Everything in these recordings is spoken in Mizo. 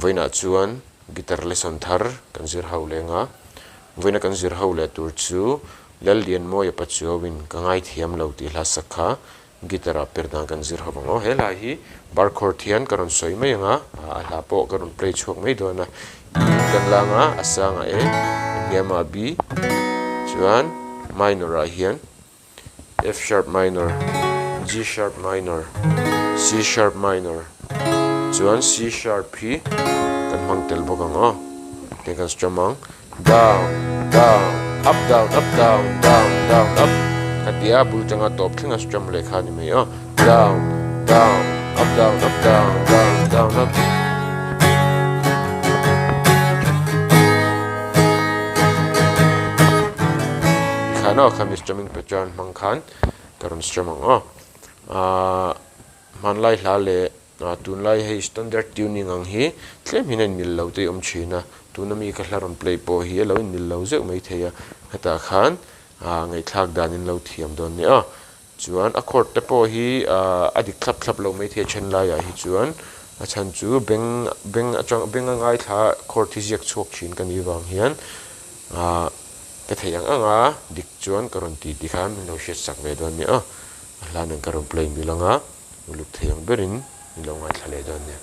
Vawiinah chuan guitar lesson thar kan zir ho leng a, vawiina kan zir ho leh tur chu Lallianmawia Pachuauin ka ngaithiam lo tih hla sak kha guitar ah per dan kan zir ho ang aw. He hla hi bar chord hian ka rawn sawi mai ang a, a hla pawh ka rawn play chhuak mai dawn a. E kan la ang a, a sangah E, a hniamah B, chuan minor ah hian F sharp minor, G sharp minor, C sharp minor, chuan C sharp hi kan hmang tel bawk ang aw. Heng kan strum ang. Down, down, up, down, up, down, down, down, up ka ti a, bul tanga tawp thleng a strum leh kha a ni mai aw. Down, down, up, down, up, down, down, down, up. Tikhan aw khami strumming pattern hmang khan ka rawn strum ang aw. Ahh hmanlai hla leh tunlai hei standard tuning ang hi tlem hian a inmil lo te hi awm thin a, tuna mi ka hla rawn play pawh hi a lo inmil lo zeuh maithei a, hetah khan ngaihthlak dan in lo thiam dawn nia aw. Chuan a chord te pawh hi a dik thlap thlap lo maithei a then laiah hi chuan a chhan chu beng beng atang beng a ngaithla chord hi ziak chhuak thin ka nih vang hian ahh ka theih ang ang a dik chuan ka rawn ti ti khan min lo hriat sak ve dawn nia aw a hlan ang ka rawn play mil ang a uluk thei ang berin min lo ngaithla leh dawn nia.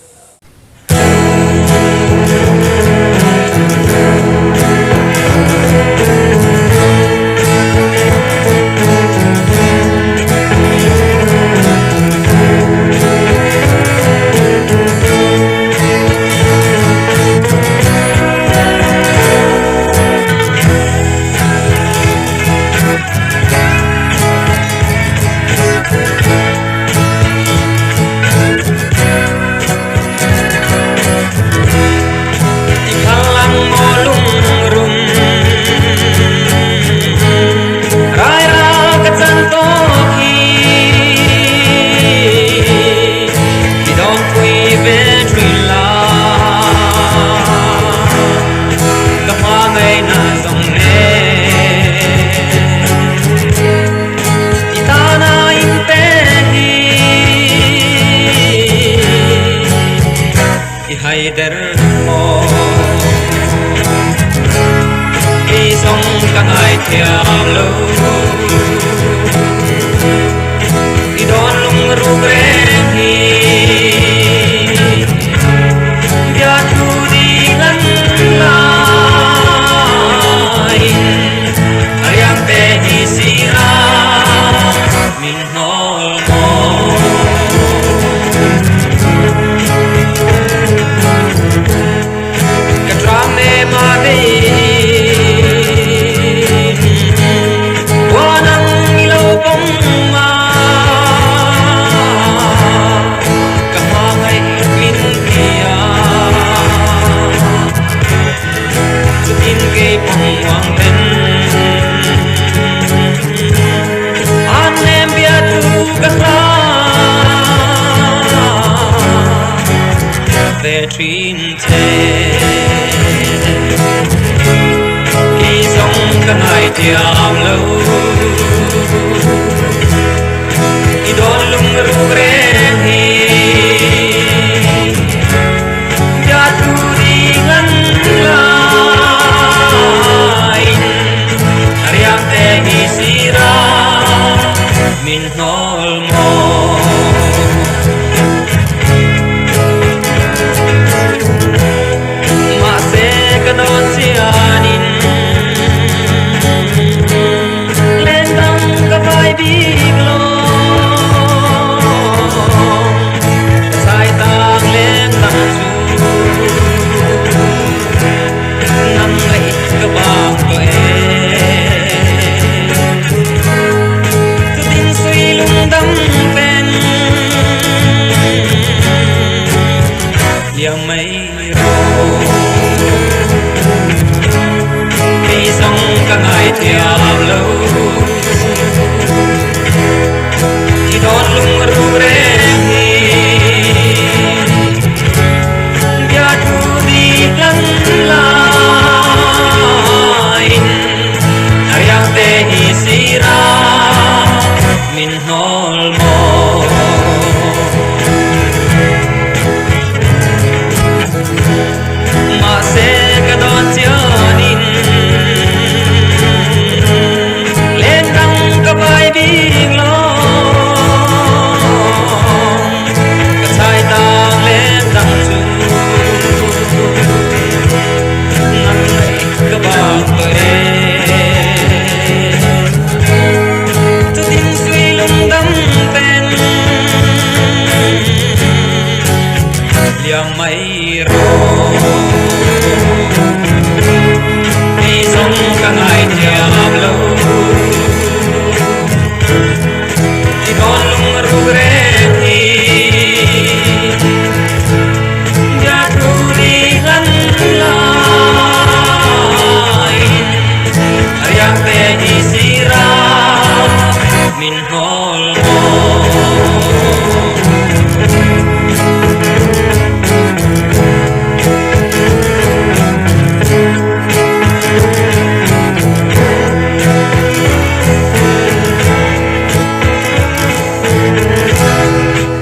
rawh. Kei zawng ka ngaithiam lo. I dawn lungruk reng.